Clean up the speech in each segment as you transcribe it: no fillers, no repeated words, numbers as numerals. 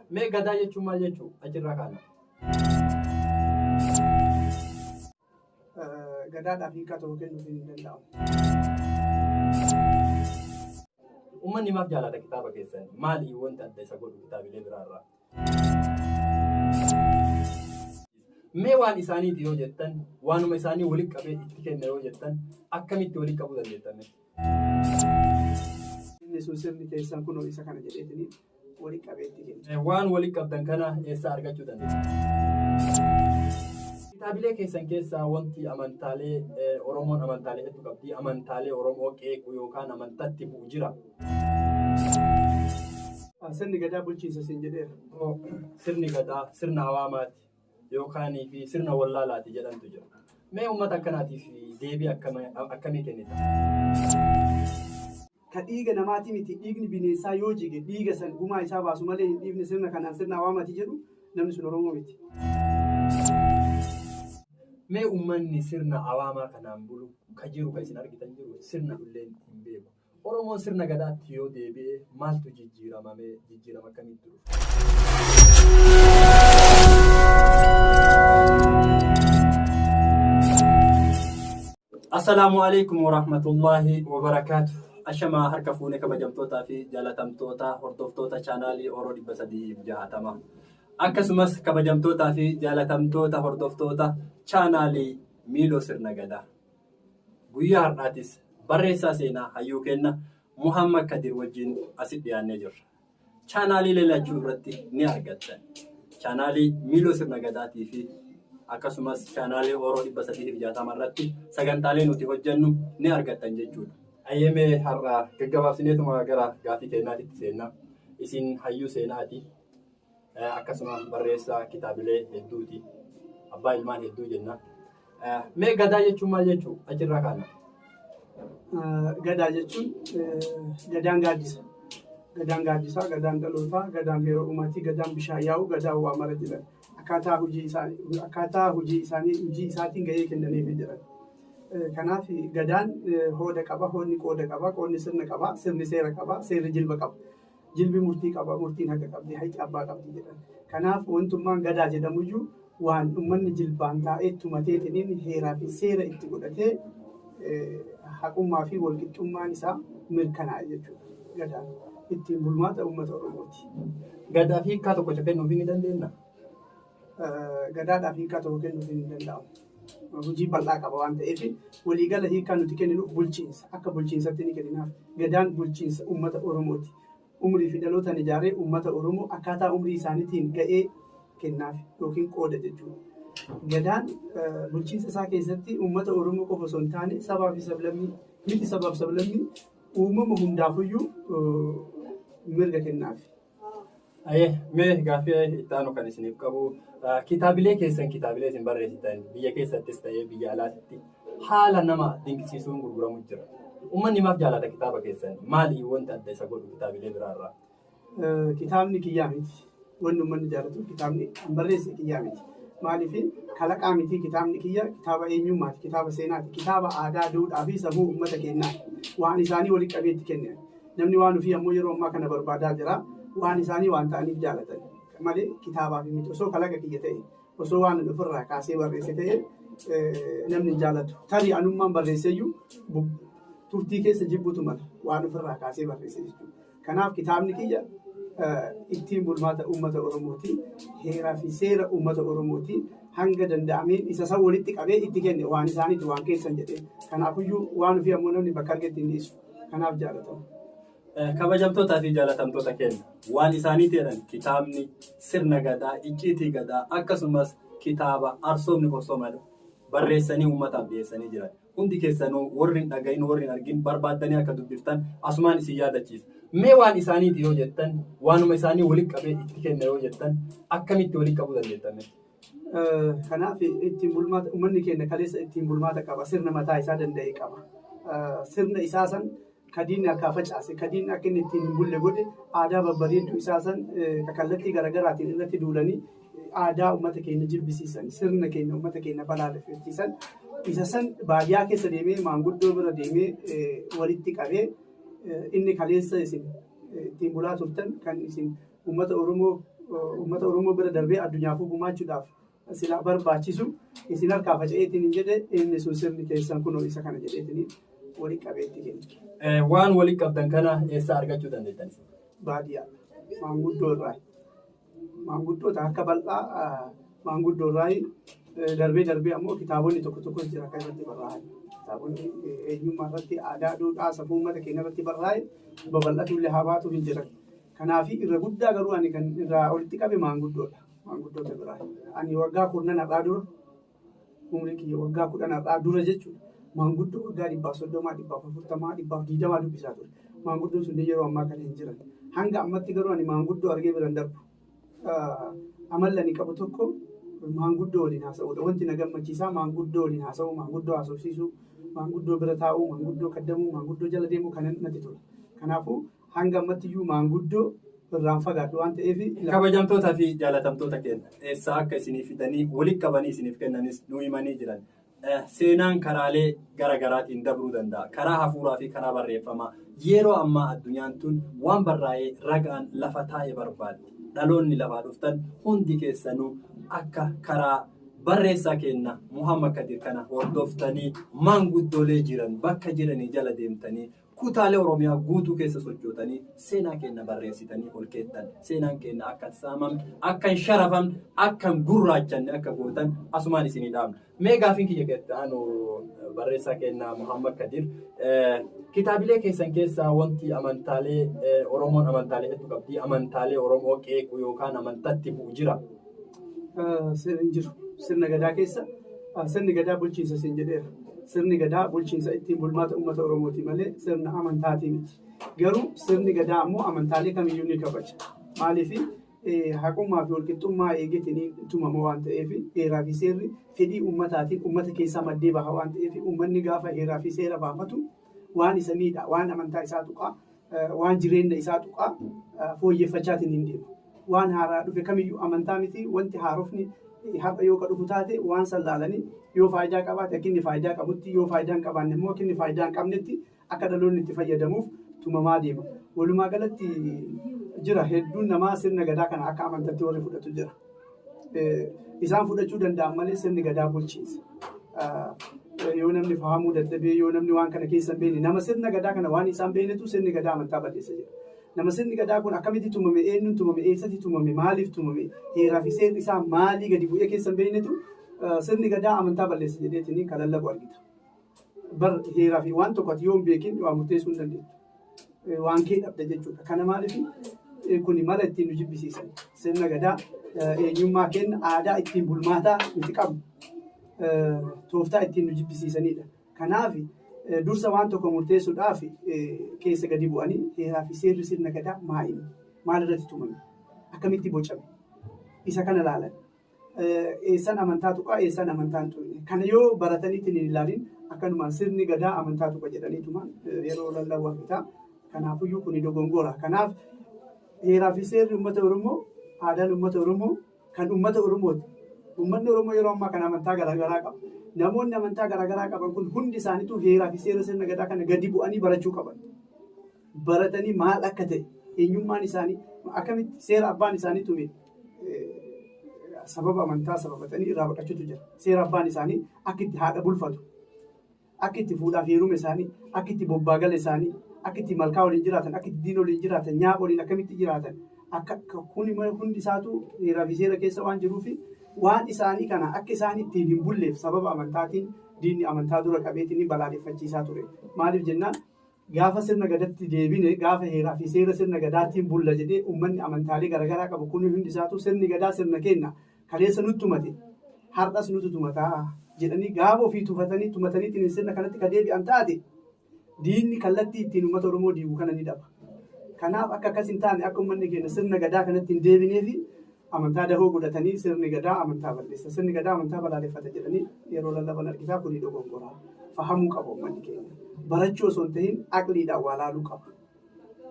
Mee gadaa jechuun maal jechuu achirraa kaana? Gadaadhaaf hiikaa tokko kennuuf hin danda'amu. Uummanni maaf jaalata kitaaba keessan? Maali wanti adda isa godhu kitaabilee biraarraa? Mee waan isaaniiti yoo jettan, waanuma isaanii walitti qabee itti kenna yoo jettan, akkamitti walitti qabuu dandeettan? Inni sun sirni keessan kunoo isa kana jedheetini walitti qabee itti kenna. Waan walitti qabdan kana eessaa argachuu dandeessu? Kitaabilee keessan keessaa wanti amantaalee Oromoon amantaalee hedduu qabdi. Amantaalee Oromoo qeequ yookaan amantatti bu'u jira. Sirni gadaa bulchiinsa siin jedheera. Sirni gadaa sirna hawaamaati yookaan fi sirna wallaalaati jedhamtu jira. Mee uummata akkanaatiif deebii akkamii kennita? Ka dhiiga namaatii miti dhiigni bineensaa yoo jige dhiiga san gumaa isaa baasu malee hin dhiifne sirna kanaan sirna hawaamaati jedhu namni sun Oromoo miti. Mee uummanni sirna hawaamaa kanaan bulu ka jiru ka isin argitan jiru sirna illee hin beeku. Oromoon sirna gadaatti yoo deebi'e maaltu jijjiiramame jijjiirama akkamitti dhufa? Assalaamu alaikum warahmatullahi wabarakaatu. Ashamaa harka fuune kabajamtootaa fi jaalatamtoota hordoftoota chaanaalii Oro 360. Akkasumas kabajamtootaa fi jaalatamtoota hordoftoota chaanaalii Miiloo Sirna Gadaa. Guyyaa har'aatis barreessaa seenaa hayyuu kenna Muhammad Kadir wajjin asitti dhiyaannee jirra. Chaanaalii lelachuu irratti ni argattan. Chaanaalii Miiloo Sirna Gadaatii fi akkasumas chaanaalii Oro 360 irratti sagantaalee nuti hojjennu ni argattan jechuudha. Ayyemee har'a gaggabaabsineetuma gara gaafii keenyaatitti seenna. Isin hayyuu seenaati. Akkasuma barreessaa kitaabilee hedduuti. Abbaa ilmaan hedduu jenna. Mee gadaa jechuun maal jechuu achirraa kaana? Gadaa jechuun gadaan gaaddisa. Gadaan gaaddisaa, gadaan dhalootaa, gadaan heera uumaatii, gadaan bishaan yaa'u, gadaan waa mara jedhan. Akkaataa hojii isaanii akkaataa hojii isaanii hojii isaatiin gahee kennaniif jedhan. Kanaaf gadaan hooda qaba, hoodni qooda qaba, qoodni sirna qaba, sirni seera qaba, seerri jilba qaba. Jilbi murtii qaba, murtiin haqa qabdi, haqi abbaa qabdi jedhan. Kanaaf wantummaan gadaa jedhamuyyuu waan uummanni jilbaan taa'ee tumateetiniin heeraa fi seera itti godhatee haqummaa fi walqixxummaan isaa mirkanaa'e jechuudha. Gadaan ittiin bulmaata uummata Oromooti. Gadaa fi hiikkaa tokko kennuuf ni dandeenya? Gadaadhaaf hiikkaa tokko kennuuf hin danda'amu. Hojii bal'aa qaba waan ta'eef waliigala hiikkaa nuti kenninu bulchiinsa akka bulchiinsatti ni kenninaaf. Gadaan bulchiinsa uummata Oromooti. Umrii fi dhalootaan ijaaree uummata Oromoo akkaataa umrii isaaniitiin ga'ee kennaaf yookiin qooda jechuudha. Gadaan bulchiinsa isaa keessatti uummata Oromoo qofa osoo hin taane sabaa fi sablammii miti sabaaf sablammii uumama hundaafuyyuu mirga kennaaf. Mee gaaffii itti aanu kan isiniif qabu kitaabilee keessan kitaabilee isin barreessitan biyya keessattis ta'ee biyya alaatti haala nama dinqisiisuun gurguramu jira. Uummanni maaf jaalata kitaaba keessan? Maali wanti adda isa godhu kitaabilee biraarraa? Kitaabni kiyyaa miti. Wanni uummanni jaalatu kitaabni kan barreesse kiyyaa miti. Maaliif kalaqaa miti kitaabni kiyya kitaaba eenyummaati, kitaaba seenaati, kitaaba aadaa, duudhaa fi safuu uummata keenyaati. Waan isaanii walitti qabee itti kenne. Namni waan ofii ammoo yeroo ammaa kana barbaadaa jira. Waan isaanii waan ta'aniif jaalatan. Malee kitaabaaf miti. Osoo kalaqa kiyya ta'e, osoo waan ofirraa kaasee barreesse ta'e namni hin jaalatu. Tarii anummaan barreesseyyuu turtii keessa jibbutu mala waan ofirraa kaasee barreesse jechuudha. Kanaaf kitaabni kiyya ittiin bulmaata uummata Oromooti. Heeraa fi seera uummata Oromooti. Hanga danda'ameen isa san walitti qabee itti kenne waan isaaniiti waan keessan jedhee. Kanaafuyyuu waan ofii ammoo namni bakka argetti hin dhiisu. Kanaaf jaalatamu. Kabajamtootaa fi jaalatamtoota keenya waan isaanii jedhan kitaabni sirna gadaa, icciitii gadaa akkasumas kitaaba arsoomni qorsooma barreessanii uummataaf dhiyeessanii jiran. Hundi keessanuu warri hin dhagahin warri hin argin barbaaddanii akka dubbiftan asumaan isin yaadachiisa. Mee waan isaaniiti yoo jettan waanuma isaanii walitti qabee itti kenna yoo jettan akkamitti walitti qabuu dandeettan? Kanaaf ittiin bulmaata uummanni keenya kaleessa ittiin bulmaata qaba sirna mataa isaa danda'e qaba. Sirna isaa san kadiinni harkaa facaase kadiinni akka inni ittiin hin bulle godhe aadaa babbareedduu isaa san kallattii garaagaraatiin irratti duulanii aadaa uummata keenya jibbisiisan sirna keenya uummata keenya balaaleffachiisan isa san baadiyyaa keessa deemee maanguddoo bira deemee walitti qabee inni kaleessa isin ittiin bulaa turtan kan isin uummata Oromoo Uummata Oromoo bira darbee addunyaafuu gumaachuudhaaf silaa barbaachisu isin harkaa faca'eetiin hin jedhe inni sun sirni keessan kunoo isa kana jedheetiin walitti qabeetti kenna. Waan walitti qabdan kana eessaa argachuu dandeettan? Baadiyyaa maanguddoo irraa maanguddoota harka bal'aa maanguddoo irraa darbee darbee ammoo kitaabonni tokko tokkos jira kan irratti barraa'an. Kitaabonni eenyummaa irratti aadaa, duudhaa, safuu uummata keenya irratti barraa'e babal'atu illee haa baatu hin jiran. Kanaaf irra guddaa garuu ani kan irraa walitti qabe maanguddoodha. Maanguddoota biraa. Ani waggaa 10 har'aa dura umrii kiyya waggaa 10 har'aa dura jechuudha. Maanguddoo waggaa 130, 140, 120 dubbisaa ture. Maanguddoon sun yeroo ammaa kana hin jiran. Hanga ammatti garuu ani maanguddoo argee biran darbu. Amalli ani qabu tokko maanguddoo waliin haasa'uudha. Wanti na gammachiisaa maanguddoo waliin haasa'uu, maanguddoo haasofsiisuu, maanguddoo bira taa'uu, maanguddoo kaddamuu, maanguddoo jala deemuu kanan natti tola. Kanaafuu hanga ammatti iyyuu maanguddoo irraan fagaadhu waan ta'eef. Kabajamtootaa fi jaalatamtoota keenya eessaa akka isiniif fidanii walitti qabanii isiniif kennanis nu himanii jiran. Seenaan karaalee garaagaraatiin dabruu danda'a. Karaa hafuuraa fi karaa barreeffamaa. Yeroo ammaa addunyaan tun waan barraa'ee ragaan lafa taa'e barbaaddi. Dhaloonni lafaa dhuftan hundi keessanuu akka karaa barreessaa kenna Muhammad Kadir kana hordoftanii maanguddoolee jiran bakka jiranii jala deemtanii kutaalee Oromiyaa guutuu keessa sochootanii seenaa keenya barreessitanii ol keettan seenaan keenya akka hin saamamne akka hin sharafamne akka hin gurraachanne akka gootan asumaan isinii dhaabna. Mee gaafiin kiyya keessatti aanu barreessaa keenya Muhammad Kadir kitaabilee keessan keessaa wanti amantaalee Oromoon amantaalee hedduu qabdi amantaalee Oromoo qeequ yookaan amantatti bu'u jira. Hin jiru. Sirna gadaa keessa sirni gadaa bulchiinsa siin jedheera. Sirni gadaa bulchiinsa ittiin bulmaata uummata Oromooti malee sirna amantaatii miti. Garuu sirni gadaa ammoo amantaalee kamiyyuu ni kabaja. Maaliif haqummaa fi walqixxummaa eegetiin tumama waan ta'eef heeraa fi seerri fedhii uummataatiin uummata keessaa maddee baha waan ta'eef uummanni gaafa heeraa fi seera baafatu waan isa miidha, waan amantaa isaa tuqaa, waan jireenya isaa tuqaa fooyyeffachaatiin hin deemu. Waan haaraa dhufe kamiyyuu amantaa miti wanti haarofni har'a yoo ka dhufu taate waan san laalanii yoo faayidaa qabaate akka inni faayidaa qabutti yoo faayidaa hin qabaanne immoo akka inni faayidaa hin qabnetti akka dhaloonni itti fayyadamuuf tumamaa deema. Walumaa galatti jira hedduun namaa sirna gadaa kana akka amantaatti warri fudhatu jira. Isaan fudhachuu danda'an malee sirni gadaa bulchiinsa. Yoo namni fahamuu dadhabee yoo namni waan kana keessa hin beekne nama sirna gadaa kana waan isaan beeknetu sirni gadaa amantaa balleessa jira. Nama sirni gadaa kun akkamitti tumame, eenyuun tumame, eessatti tumame, maaliif tumame, heeraa fi seerri isaa maalii gadi bu'ee keessa hin beeknetu sirni gadaa amantaa balleessa jedheetiin kan lallabu argita. Bar heeraa fi waan tokko ati yoo hin beekin waa murteessuu hin dandeettu. Waan kee dhabda jechuudha. Kana maaliif kun mala ittiin nu jibbisiisan. Sirna gadaa eenyummaa keenya aadaa ittiin bulmaataa nuti qabnu tooftaa ittiin nu jibbisiisanidha. Kanaaf dursa waan tokko murteessuudhaaf keessa gadi bu'anii heeraa fi seerri sirna gadaa maali? Maal irratti tumame? Akkamitti bocame? Isa kana ilaalan. Eessaan amantaa tuqaa eessaan amantaa hin tuqne. Kana yoo barataniitiin hin ilaalin akkanumaan sirni gadaa amantaa tuqa jedhaniitumaan yeroo lallabu argita. Kanaafuyyuu kuni dogongora. Kanaaf heeraa fi seerri uummata Oromoo aadaan uummata Oromoo kan uummata Oromooti. Uummanni Oromoo yeroo ammaa kana amantaa garaagaraa qaba. Namoonni amantaa garaagaraa qaban kun hundi isaaniitu heeraa fi seera sirna gadaa kana gadi bu'anii barachuu qaban. Baratanii maal akka ta'e eenyummaan isaanii akkamitti seera abbaan isaanii tume sababa amantaa sababatanii irraa baqachuutu jira. Seera abbaan isaanii akka itti haadha bulfatu, akka itti fuudhaaf heeruma isaanii, akka itti bobbaagala isaanii, akka itti malkaa waliin jiraatan, akka itti diina waliin jiraatan, nyaapa waliin akkamitti jiraatan, akka kun hundi isaatu heeraa fi seera keessa waan jiruuf waan isaanii kana akka isaan ittiin hin bulleef sababa amantaatiin diinni amantaa dura qabeetiin balaaleffachiisaa ture. Maaliif jennaan gaafa sirna gadatti deebine gaafa heeraa fi seera sirna gadaatiin bulla jedhee uummanni amantaalee garaagaraa qabu kun hundi isaatu sirni gadaa sirna kenna kaleessa nutti tumate har'as nutu tumataa jedhanii gaafa ofii tufatanii tumataniitiin sirna kanatti ka deebi'an taate diinni kallattii ittiin uummata Oromoo diigu kana ni dhaba. Kanaaf akka akkas hin taane akka uummanni keenya sirna gadaa kanatti hin deebinee fi amantaa dahoo godhatanii sirni gadaa amantaa balleessa. Sirni gadaa amantaa balaaleffata jedhanii yeroo lallaban argitaa kuni dogongoraa. Fahamuu qaba uummanni keenya. Barachuu osoo hin tahin aqliidhaan waa laaluu qaba.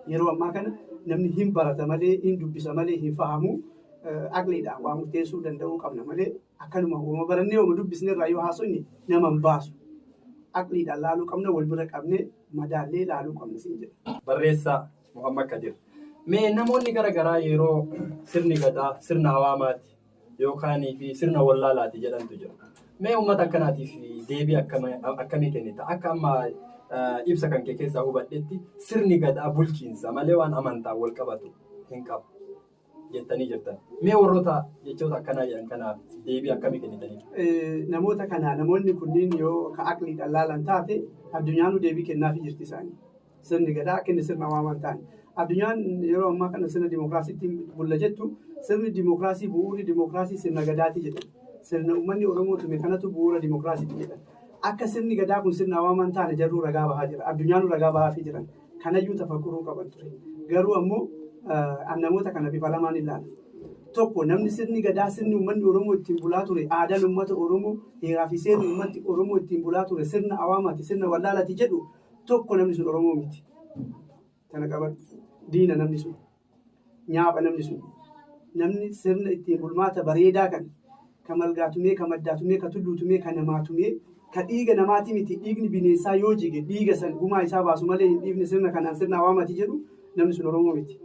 Yeroo ammaa kana namni hin barata malee, hin dubbisa malee, hin fahamu aqliidhaan waa murteessuu danda'uu qabna malee akkanuma uuma barannee uuma dubbisne irraa yoo haasofne nama hin baasu. Aqliidhaan laaluu qabna wal bira qabnee madaallee laaluu qabna siin jedha. Barreessaa Muhammad Kadir. Mee namoonni garaagaraa yeroo sirni gadaa sirna awaamaati yookaan fi sirna wallaalaati jedhantu jira. Mee uummata akkanaatiif deebii akkamii kennita? Akka amma ibsa kan kee keessaa hubadhetti sirni gadaa bulchiinsa malee waan amantaa wal qabatu hin qabu jettanii jirtan. Mee warroota jechoota akkanaa jedhan kanaaf deebii akkamii kennitanii? Namoota kana namoonni kunniin yoo ka aqliidhaan laalan taate addunyaanuu deebii kennaafii jirti isaanii. Sirni gadaa akka inni sirna awwaamaa hin taane. Addunyaan yeroo ammaa kana sirna dimookiraasiitti bulla jettu sirni dimookiraasii bu'uurri dimookiraasii sirna gadaati jedhan. Sirna uummanni Oromoo tume kanatu bu'uura dimookiraasiitti jedhan. Akka sirni gadaa kun sirna awwaamaa hin taane jarruu ragaa bahaa jira. Addunyaanuu ragaa bahaafii jiran. Kanayyuu tafakkuruu qaban ture. Garuu ammoo namoota kana bifa lamaan ilaala. Tokko namni sirni gadaa sirni uummanni Oromoo ittiin bulaa ture aadaan uummata Oromoo heeraa fi seerri uummanni Oromoo ittiin bulaa ture sirna awaamaati sirna wallaalaati jedhu tokko namni sun Oromoo miti. Kana qabadhu. Diina namni sun. Nyaapha namni sun. Namni sirna ittiin bulmaata bareedaa kan ka malgaatumee, ka maddaatumee, ka tulluutumee, ka namaatumee, ka dhiiga namaati miti dhiigni bineensaa yoo jige dhiiga san gumaa isaa baasu malee hin dhiifne sirna kanaan sirna awaamaati jedhu namni sun Oromoo miti.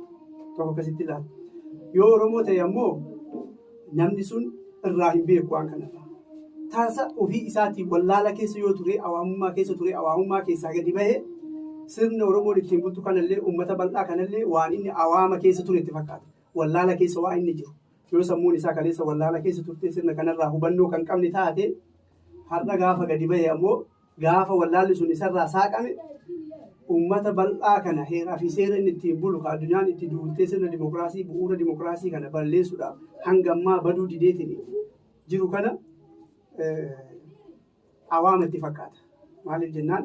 Tokko akkasitti ilaala. Yoo Oromoo ta'e ammoo namni sun irraa hin beeku waan kanarraa. Tasa ofii isaatiin wallaala keessa yoo ture, awaamummaa keessa ture, awaamummaa keessaa gadi bahee sirna Oromoon ittiin bultu kanallee uummata bal'aa kanallee waan inni awaama keessa ture itti fakkaata. Wallaala keessa waa inni jiru. Yoo sammuun isaa kaleessa wallaala keessa turte sirna kanarraa hubannoo kan qabne taate har'a gaafa gadi bahe ammoo gaafa wallaalli sun isarraa saaqame uummata bal'aa kana heeraa fi seera inni ittiin bulu ka addunyaan itti duultee sirna dimookiraasii bu'uura dimookiraasii kana balleessuudhaaf hanga ammaa baduu dideetiin jiru kana awaama itti fakkaata. Maaliif jennaan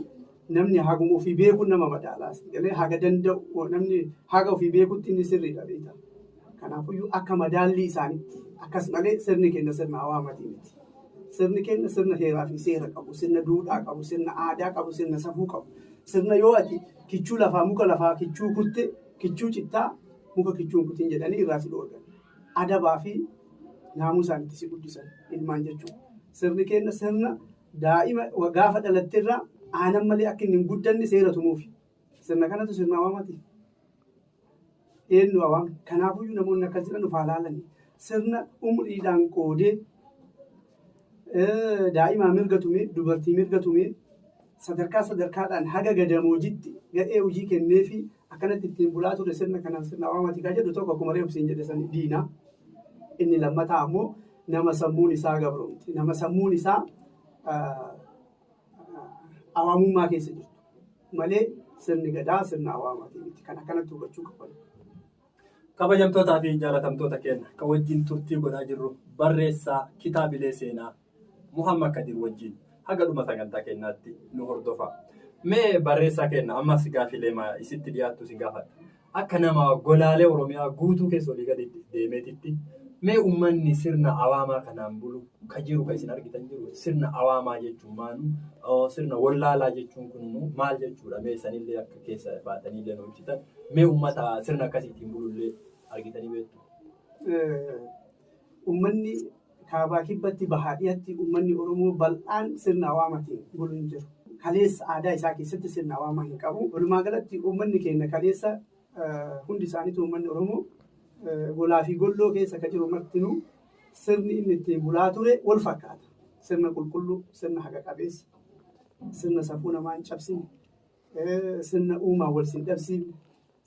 namni haguma ofii beekuun nama madaalaas galee haga danda'u namni haga ofii beekutti inni sirriidha beekta. Kanaafuyyuu akka madaallii isaaniitti akkas malee sirni keenya sirna awaamatii miti. Sirni keenya sirna heeraa fi seera qabu, sirna duudhaa qabu, sirna aadaa qabu, sirna safuu qabu. Sirna yoo ati kichuu lafaa muka lafaa kichuu kutte kichuu cittaa muka kichuun kutin jedhanii irraa si dhoorgan. Adabaa fi naamusaan itti si guddisan ilmaan jechuudha. Sirni keenya sirna daa'ima gaafa dhalatterraa aanan malee akka inni hin guddanne seera tumuufi. Sirna kanatu sirna awaamaati. Eenyu awaama? Kanaafuyyuu namoonni akkas jedhan ufaa laalani. Sirna umriidhaan qoodee daa'imaa mirga tumee dubartii mirga tumee sadarkaa sadarkaadhaan haga gadamoojitti ga'ee hojii kenneefi akkanatti ittiin bulaa ture sirna kanaan sirna awaamaati kan jedhu tokko akkuma reefu siin jedhe sani diina. Inni lammataa ammoo nama sammuun isaa gabroomte nama sammuun isaa awaamummaa keessa jirtu malee sirni gadaa sirna awaamaati miti kan akkanatti hubachuu qaban. Kabajamtootaa fi jaalatamtoota keenya kan wajjin turtii godhaa jirru barreessaa kitaabilee seenaa Muhammad Kadir wajjin haga dhuma sagantaa keenyaatti nu hordofa. Mee barreessaa keenya ammas gaafilee isitti dhiyaattu si gaafadha. Akka nama golaalee Oromiyaa guutuu keessa olii gadi deemeetitti mee uummanni sirna awaamaa kanaan bulu ka jiru ka isin argitan jiru sirna awaamaa jechuun maanu sirna wallaalaa jechuun kun maal jechuudha mee isanillee akka keessa baataniillee nu ibsitan mee uummata sirna akkasiitiin bulullee argitanii beektu. Uummanni kaabaa kibbatti bahaa dhiyatti uummanni Oromoo bal'aan sirna awaamaatiin bulu hin jiru. Kaleessa aadaa isaa keessatti sirna awaamaa hin qabu. Walumaa galatti uummanni keenya kaleessa hundi isaaniitu uummanni Oromoo golaa fi golloo keessa kan jiru martinuu sirni inni ittiin bulaa ture wal fakkaata. Sirna qulqulluu, sirna haqa qabeessa, sirna safuu namaa hin cabsine, sirna uumaa wal sin dhabsiifne,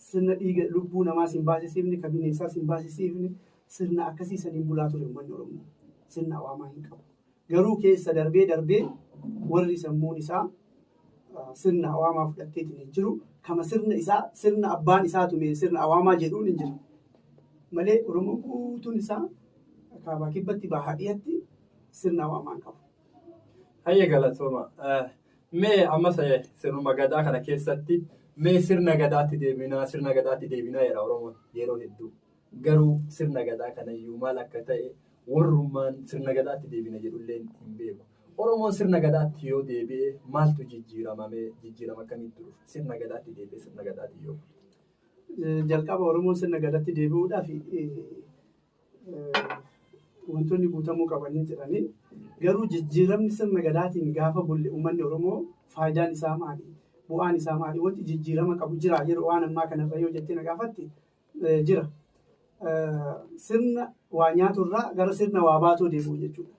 sirna dhiiga lubbuu namaa sin baasisiifne, kan bineensaa sin baasisiifne, sirna akkasii saniin bulaa ture uummanni Oromoo. Sirna awaamaa hin qabu. Garuu keessa darbee darbee warri sammuun isaa sirna awaamaa fudhatteetiin hin jiru. Kama sirna isaa sirna abbaan isaa tume sirna awaamaa jedhuun hin jiru. Malee Oromoon guutuun isaa kaabaa kibbatti bahaa dhiyatti sirna awaamaa hin qabu. Hayyee galatooma. Mee ammas sirnuma gadaa kana keessatti mee sirna gadaatti deebinaa sirna gadaatti deebinaa jedha Oromoon yeroo hedduu. Garuu sirna gadaa kanayyuu maal akka ta'e warrummaan sirna gadaatti deebina jedhullee hin beeku. Oromoon sirna gadaatti yoo deebi'e maaltu jijjiiramamee jijjiirama akkamitti dhufa? Sirna gadaatti deebi'e sirna gadaatti yoo Jalqaba Oromoon sirna gadaatti deebi'uudhaaf wantoonni guutamuu qaban hin jirani. Garuu jijjiiramni sirna gadaatiin gaafa bulle uummanni Oromoo faayidaan isaa maali? Bu'aan isaa maali? Wanti jijjiirama qabu jira yeroo waan ammaa kanarra yoo jettee na gaafatte Jira. Sirna waa nyaaturraa gara sirna waa baatoo deebi'u jechuudha.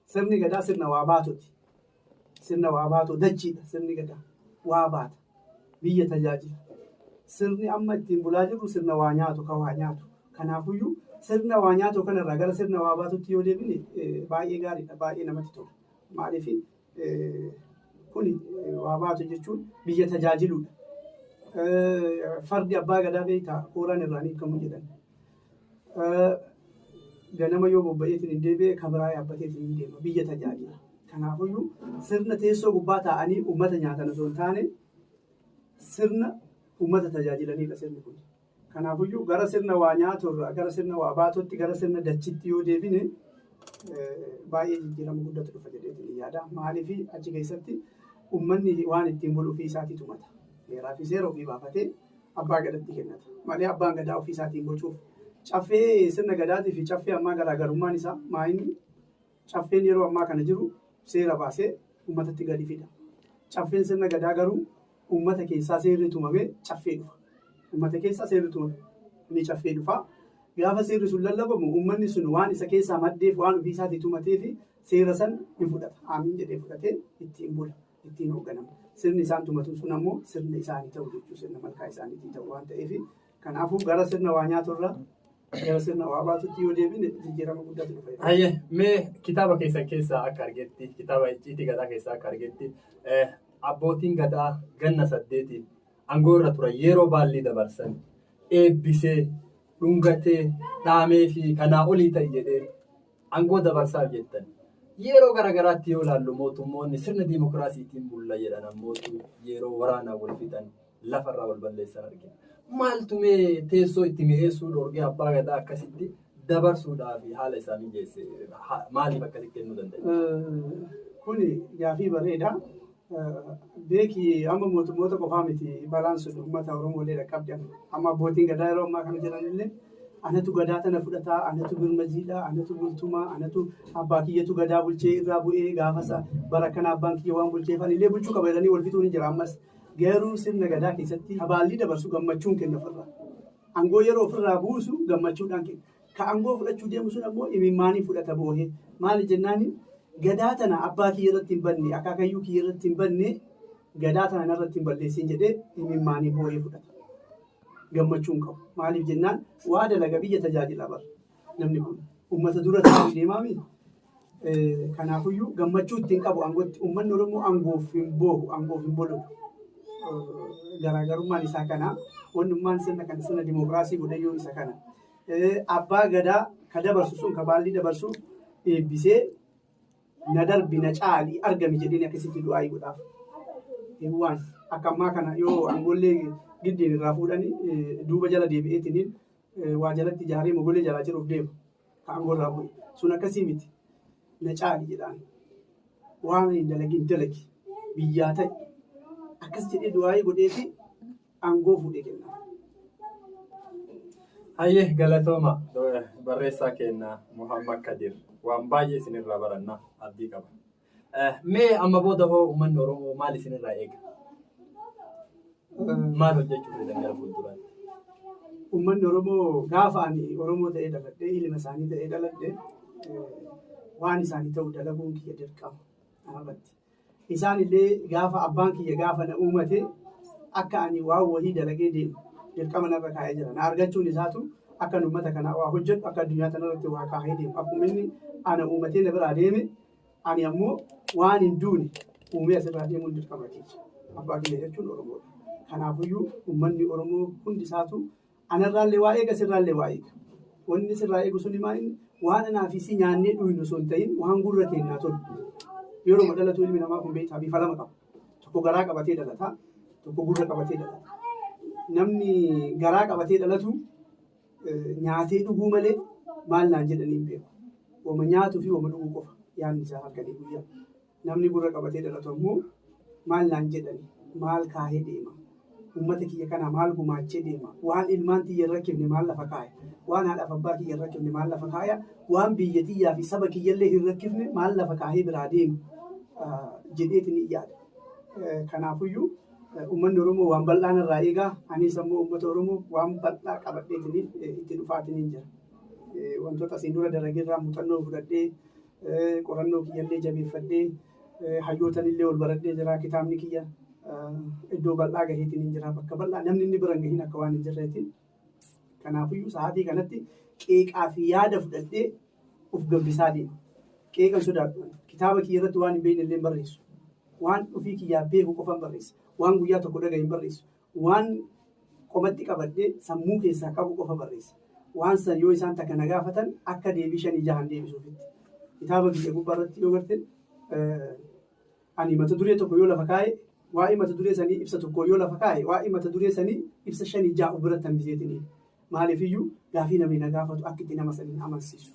Sirni gadaa sirna waa baatooti. Sirna waa baatoo dachiidha sirni gadaa. Waa baata. Biyya tajaajila. Sirni amma ittiin bulaa jirru sirna waa nyaatu kan waa nyaatu. Kanaafuyyuu sirna waa nyaatu kanarraa gara sirna waa baatutti yoo deebine baay'ee gaariidha. Baay'ee namatti tola. Maaliif kuni waa baatu jechuun biyya tajaajiluudha. Fardi abbaa gadaa beektaa kooraan irraa ni hiikamu jedhan. Ganama yoo bobba'eetiin hin deebi'e kan biraa yaabbateetiin hin deema biyya tajaajila. Kanaafuyyuu sirna teessoo gubbaa taa'anii uummata nyaatan osoo hin taane sirna uummata tajaajilanidha sirni kun. Kanaafuyyuu gara sirna waa nyaaturraa gara sirna waa baatutti gara sirna dachitti yoo deebine baay'ee jijjiirama guddatu dhufa jedheetiin yaada. Maaliif achi keessatti uummanni waan ittiin bulu ofii isaatii tumata. Heeraa fi seera ofii baafatee abbaa gadaatti kennata. Malee abbaan gadaa ofii isaatiin bocuuf. Caffee sirna gadaatii fi caffee ammaa garaagarummaan isaa maayinni caffeen yeroo ammaa kana jiru seera baasee uummatatti gadi fida. Caffeen sirna gadaa garuu uummata keessaa seerri tumamee caffee dhufa. Uummata keessaa seerri tumame ni caffee dhufa. Gaafa seerri sun lallabamu uummanni sun waan isa keessaa maddeef waan ofii isaatii tumatee fi seera san ni fudhata. Aamiin jedhee fudhatee ittiin bula. Ittiin hoogganama. Sirni isaan tumatu sun ammoo sirna isaanii ta'u jechuudha. Sirna malkaa isaaniitii ta'u waan ta'eef kanaafuu gara sirna waa nyaaturraa gara sirna waa baatutti yoo deebine jijjiirama guddaatu dhufa. Hayyee mee kitaaba keessan keessaa akka argetti kitaaba icciitii gadaa keessaa akka argetti abbootiin gadaa ganna 8 aangoo irra turan yeroo baallii dabarsan eebbisee dhungatee dhaamee fi kanaa olii ta'e jedhee aangoo dabarsaaf jettan. Yeroo garaagaraatti yoo ilaallu mootummoonni sirna diimokiraasiitiin bulla jedhan ammootu yeroo waraanaa wal fixan lafarraa wal balleessan argina. Maaltu mee teessoo itti mi'eessuu dhorgee abbaa gadaa akkasitti dabarsuudhaaf haala isaa mijeesse maaliif akkasitti kennuu danda'e? Kuni gaafii bareeda. Beeki amma mootummoota qofaa miti balaan sun uummata Oromoo illee dhaqqabdi. Amma abbootiin gadaa yeroo ammaa kana jiran illee anatu gadaa tana fudhataa, anatu birmajiidha, anatu bultumaa, anatu abbaa kiyyatu gadaa bulchee irraa bu'ee gaafasa bara kana abbaan kiyya waan bulcheef ani illee bulchuu qaba jedhanii wal fixuun ni jira ammas. Garuu sirna gadaa keessatti kabaallii dabarsu gammachuun kenna ofirraa. Aangoo yeroo ofirraa buusu gammachuudhaan kenna. Ka aangoo fudhachuu deemu sun ammoo imimmaanii fudhata boohee. Maali jennaani gadaa tana abbaa kiyya irratti hin banne akaakayyuu kiyya irratti hin banne gadaa tana narratti hin balleessin jedhee imimmaanii boohee fudhata. Gammachuu hin qabu. Maaliif jennaan waa dalaga biyya tajaajila bara namni kun uummata dura taa'ee deemaami. Kanaafuyyuu gammachuu ittiin qabu aangootti uummanni Oromoo aangoof hin boohu aangoof hin bololu. Garaagarummaan isaa kana wannummaan sirna kana sirna dimookiraasii godhayyuu isa kana. Abbaa gadaa ka dabarsu sun ka baallii dabarsu eebbisee na darbi na caali argami jedheen akkasitti du'aa godhaaf. Waan akka ammaa kana yoo aangoollee giddiin irraa fuudhanii duuba jala deebi'eetiniin waa jalatti ijaaree mogolee jalaa jiruuf deema. Ka aangoo irraa bu'e. Sun akkasii miti. Na caali jedhaan. Waan hin dalagin dalagi. Biyyaa ta'e. Akkas jedhee du'aa godheefi aangoo fuudhee kenna. Hayyee galatooma barreessaa keenya Muhammad Kadir waan baay'ee isinirraa baranna abdii qaba. Mee amma booda hoo uummanni Oromoo maal isinirraa eega? Maal hojjechuu feetan gara fuulduraatti? Uummanni Oromoo gaafa ani Oromoo ta'ee dhaladhee ilma isaanii ta'ee dhaladhee waan isaanii ta'u dalaguun kiyya dirqama kanarratti. Isaan illee gaafa abbaan kiyya gaafa na uumate akka ani waan wahii dalagee deemu dirqama narra kaa'ee jira. Na argachuun isaatu akka uummata kanaa waa hojjedhu akka addunyaa kanarratti waa kaa'ee deemu. Akkuma inni ana uumatee na biraa deeme ani ammoo waan hin duune uumee asirraa deemuun dirqama kiyya. Abbaa kiyya jechuun Oromoodha. Kanaafuyyuu uummanni Oromoo hundi isaatu anarraallee waa eega sirraallee waa eega. Wanni sirraa eegu suni maal inni waan anaa fi si nyaannee dhuynu osoo hin ta'in waan gurra keenyaa tolu. Yeroo dhalatu ilmi namaa kun beektaa bifa lama qaba. Tokko garaa qabatee dhalata, tokko gurra qabatee dhalata. Namni garaa qabatee dhalatu nyaatee dhuguu malee maal naan jedhanii hin beeku. Wama nyaatuu fi wama dhuguu qofa yaadni isaa halkanii guyyaa. Namni gurra qabatee dhalatu ammoo maal naan jedhani maal kaahee deema. Uummata kiyya kanaa maal gumaachee deema. Waan ilmaan tiyya irra rakkifne maal lafa kaaya. Waan haadhaaf abbaa kiyya irra rakkifne maal lafa kaaya. Waan biyya tiyyaa fi saba kiyyallee hin rakkifne maal lafa kaahee biraa deema jedheeti ni yaada. Kanaafuyyuu Uummanni Oromoo waan bal'aa narraa eegaa. Anis ammoo uummata Oromoo waan bal'aa qabadheetiin itti dhufaatiin jira. Wantoota asiin dura dalageerraa muuxannoo fudhadhee, qorannoo kiyyallee jabeeffadhee, hayyootanillee ol baradhee jira. Kitaabni kiyya iddoo bal'aa gaheetiin jira. Bakka bal'aa namni inni bira hin gahin akka waan hin jirreetiin. Kanaafiyyuu sa'aatii kanatti qeeqaa fi yaada fudhadhee of gabbisaa deema. Qeeqan sodaadhu. Kitaaba kiyya irratti waan hin beekne illee hin barreessu. Waan ofii kiyyaa beeku qofan barreessa. Waan guyyaa tokko dhagahe hin barreessu. Waan qomatti qabadhee sammuu keessaa qabu qofa barreessa. Waan san yoo isaan takka na gaafatan akka deebii shanii jahan deebisuufitti. Kitaaba kiyya gubbaa irratti yoo garte, ani mata duree tokko yoo lafa kaa'e, waa'ee mata duree sanii ibsa tokko yoo lafa kaa'e, waa'ee mata duree sanii ibsa shanii ja'a of biratti hambiseetini. Maaliifiyyuu gaafii namni na gaafatu akka itti nama saniin amansiisu.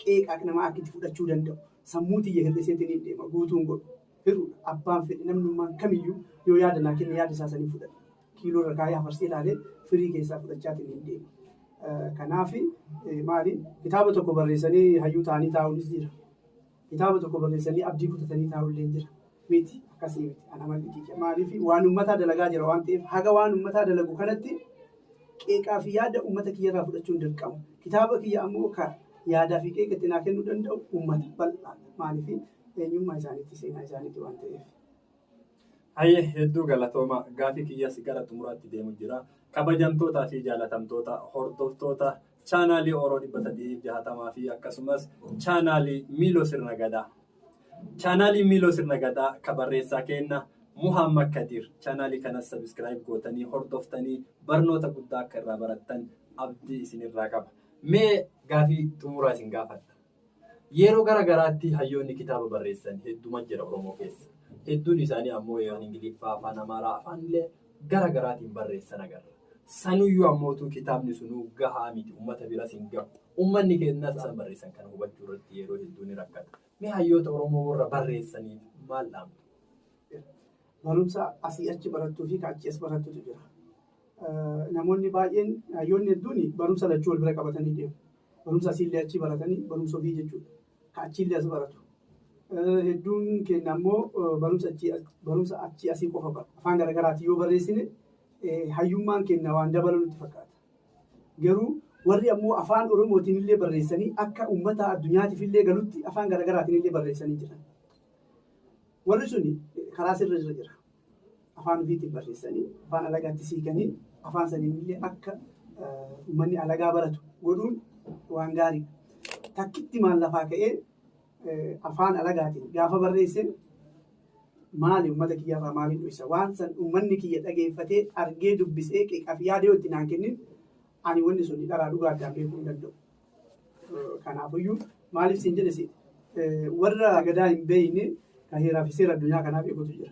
Qeeqa namaa akka itti fudhachuu danda'u. Sammuu tiyya hir'iseetiin deema, guutuun godhu. Hir'uudha. Abbaan fedhe, namnummaan kamiyyuu yoo yaada naa kenne, yaada isaa sanii fudhadha. Kiiloo irra kaayee hafarsee ilaalee firii keessaa fudhachaatiin hin deema. Kanaaf maali, kitaaba tokko barreessanii hayyuu ta'anii taa'uunis jira. Kitaaba tokko barreessanii abdii kutatanii taa'ullee jira. Miti, akkasii miti. Ana malli kiyya. Maaliif, waan uummataa dalagaa jira waan ta'eef, haga waan uummataa dalagu kanatti qeeqaa fi yaada uummata kiyyarraa fudhachuun dirqama. Kitaaba kiyya ammoo ka yaadaa fi qeeqa itti naa kennuu danda'u uummata bal'aadha. Maaliif, eenyummaa isaaniitti, seenaa isaaniitti waan ta'eef. Hayyee, hedduu galatooma. Gaafii kiyyas gara xumuraatti deemu jira. Kabajamtootaa fi jaalatamtoota hordoftoota chaanaalii Oroo 360 fi akkasumas chaanaalii Miiloo Sirna Gadaa. Chaanaalii Miiloo Sirna Gadaa ka barreessaa kenna Muhammad Kadir. Chaanaalii kanas subscribe gootanii hordoftanii barnoota guddaa akka irraa barattan abdii isinirraa qaba. Mee gaafii xumuraa isin gaafadha. Yeroo gara garaatti hayyoonni kitaaba barreessan hedduma jira Oromoo keessa. Hedduun isaanii ammoo afaan Ingiliffaa, afaan Amaaraa, afaanillee gara garaatiin barreessan agarra. Sanuyyuu ammootu kitaabni sunuu gahaa miti, uummata biras hin gahu. Uummanni keenyas isaan barreessan kana hubachuu irratti yeroo hedduu ni rakkata. Mee hayyoota Oromoo warra barreessaniif maal dhaamtu? Barumsa asii achi barattuu fi achi as barattutu jira. Namoonni baay'een, hayyoonni hedduun barumsa lachuu wal bira qabatanii deemu. Barumsa asiillee achi baratanii barumsa ofii jechuudha. Ka achiillee as baratu. Hedduun keenya ammoo barumsa achii asii qofa bara. Afaan garaagaraatiin yoo barreessine hayyummaan keenya waan dabalu nutti fakkaata. Garuu warri ammoo afaan Oromootiin illee barreessanii akka uummata addunyaatiif illee galutti afaan garaagaraatiin illee barreessanii jiran. Warri suni karaa sirrii irra jira. Afaan ofiitiin barreessanii afaan alagaatti siikanii afaan saniin illee akka uummanni alagaa baratu godhuun waan gaariidha. Takkitti maal lafaa ka'ee afaan alagaatiin gaafa barreesse, maali uummata kiyyarraa maaliin dhoysa? Waan san uummanni kiyya dhageeffatee, argee, dubbisee qeeqaaf yaada yoo itti naan kennin, ani wanni sun dharaa dhugaa addaan beekuu hin danda'u. Kanaafiyyuu maaliif siin jedhe, si warra gadaa hin beekne kan heeraa fi seera addunyaa kanaa beekutu jira.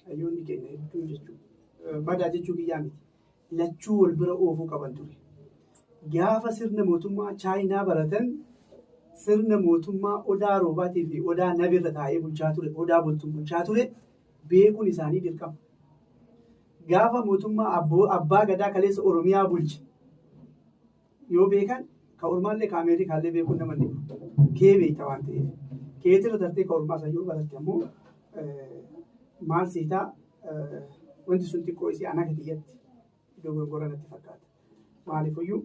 Hayyoonni keenya hedduun jechuudha. Badaa jechuu kiyyaa miti. Lachuu wal bira oofuu qaban ture. Gaafa sirna mootummaa Chaayinaa baratan, sirna mootummaa odaa roobaatii fi odaa nabirra taa'ee bulchaa ture, odaa bultuun bulchaa ture beekuun isaanii dirqama. Gaafa mootummaa abbaa gadaa kaleessa Oromiyaa bulche yoo beekan, ka ormaallee ka Ameerikaallee beekuun nama dhibu. Kee beekta waan ta'eef. Keetirra tartee ka ormaa san yoo baratte ammoo maal siitaa, wanti sun xiqqoo isii anaka kiyyatti dogongora natti fakkaata. Maaliifuyyuu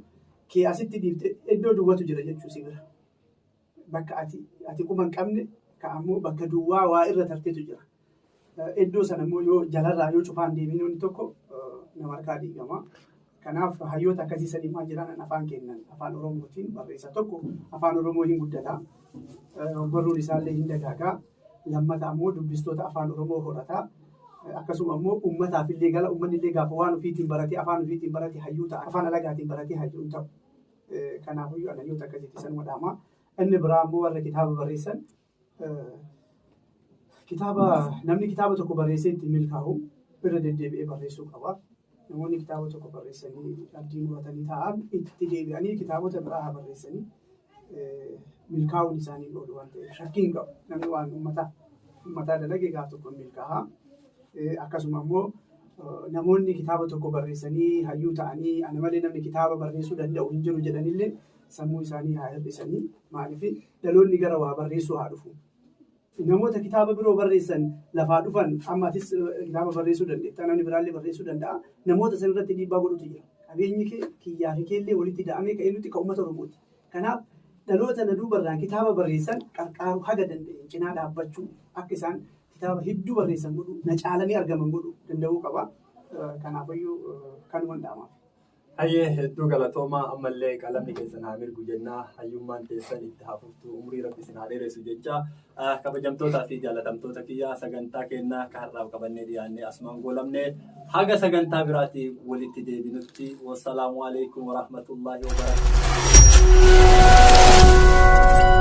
kee asitti dhiifte iddoo duwwatu jira jechuu si bira. Bakka ati quba hin qabne, ka ammoo bakka duwwaa waa irra tarteetu jira. Iddoo sana immoo yoo jalarraa yoo cufaan deebiin wanni tokko nama harkaa diigama. Kanaaf hayyoota akkasii sanii maal jedhan, afaan kennan afaan Oromootiin barreessa, tokko afaan Oromoo hin guddata. Barruun isaallee hin dagaagaa. Lammata ammoo dubbistoota afaan Oromoo horata. Akkasuma ammoo uummataaf illee gala, uummanni illee gaafa waan ofiitiin baratee, afaan ofiitiin barate hayyuu ta'a. Afaan alagaatiin baratee hayyuu hin ta'u. Kanaafuyyuu ani hayyoota akkasiitti sanuma dhaama. Inni biraa ammoo warra kitaaba barreessan, kitaaba namni kitaaba tokko barreessee ittiin milkaa'u irra deddeebi'ee barreessuu qaba. Namoonni kitaaba tokko barreessanii abdii muratanii taa'an itti deebi'anii kitaabota biraa haa barreessanii, milkaa'uun isaanii oolu waan ta'eef shakkii hin qabu. Namni waan uummataa dalage gaaf tokko hin milkaa'a. Akkasuma immoo namoonni kitaaba tokko barreessanii hayyuu ta'anii ana malee namni kitaaba barreessuu danda'u hin jiru jedhanillee sammuu isaanii haa hir'isanii. Maaliif, dhaloonni gara waa barreessuu haa dhufu. Namoota kitaaba biroo barreessan lafaa dhufan amma atis kitaaba barreessuu dandeetta, namni biraallee barreessuu danda'a. Namoota san irratti dhiibbaa godhutu jira. Qabeenyi kee kiyyaa fi keellee walitti da'amee ka'ee nuti kan uummata Oromooti. Kanaaf dhaloota na duubarraan kitaaba barreessan qarqaaru haga danda'e cinaa dhaabbachuu akka isaan kitaaba hedduu barreessan godhu na caalanii argaman godhu danda'uu qaba. Kanaafiyyuu kanuman dhaamaaf. Hayyee, hedduu galatoomaa. Ammallee qalamni keessan haa mirgu jennaa, hayyummaan teessan itti haa fuftu, umurii rabbi isin haa dheeressu jecha, kabajamtootaa fi jaalatamtoota kiyyaa, sagantaa kennaa ka har'aaf qabannee dhiyaannee asumaan goolamne. Haga sagantaa biraatii walitti deebinutti, wassalaamu alaikum warahmatullaahi wabarakaatuh.